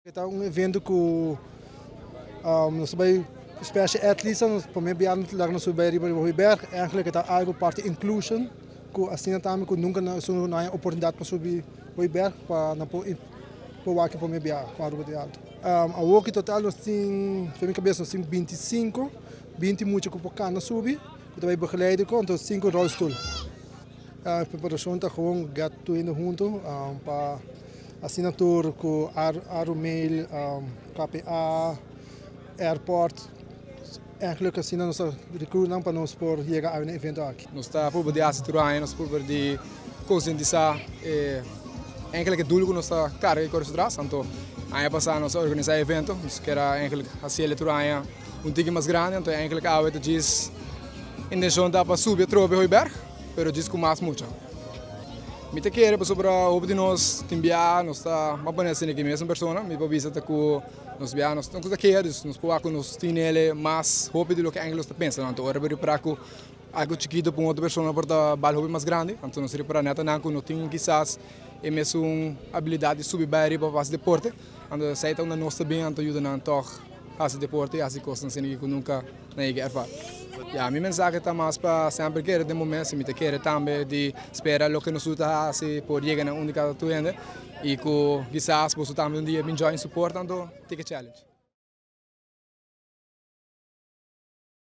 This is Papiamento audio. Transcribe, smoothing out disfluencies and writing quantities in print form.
Ta un evento ku nos ta bai special athletes, nos prome bia nos laga nos subi bai riba Hooiberg. Eigenlijk ta algo parti inclusion ku asina tambe ku nunka nan esun no haña oportunidat pa subi Hooiberg pa nan por por wak e prome bia ku Aruba di alto. Awor ki total nos tin, den mi kabes nos tin 25, 20 mucha ku por kana subi ku ta bai begeleide ku anto 5 rolstoel. E preparashon ta gewoon get tur hende hunto pa asina tur ku Arumail, KPA, airport, eigenlijk asina nos ta recruit nan pa nos por yega awe na e evento aki. Nos ta purba di hasi tur aña, nos ta purba di konsientisá e eigenlijk e doel ku nos ta karga i kore su tras. Anto aña pasá nos a organisá e evento, nos kier a eigenlijk hasi el tur aña un tiki mas grandi, anto eigenlijk awe ta djis intenshon ta pa subi atrobe Hooiberg, pero djis ku mas mucha. Mi ta kere pasobra hopi di nos tin bia nos ta mas pone asina ki mesun persona, mi por bisa ta ku nos bia nos ta keha dus nos por wak ku nos tin ele mas hopi di loke eigenlijk nos ta pensa. Anto ora bo ripara ku algu chikito pa un otro persona por ta bal hopi mas grandi, anto nos ripara nèt anan ku no tin kisas e mesun abilidat di subi bai ariba pa hasi deporte, anto esei ta unda nos ta bin anto yuda nan tòg hasi deporte i hasi kosnan asina ku nunka nan yega ervaar. Ya, mi mensahe ta mas pa semper kere den bo mes i mi ta kere tambe di spera loke nos ta hasi por yega na un di kada tur hende i ku kisas boso tambe un dia bin join support anto take a challenge.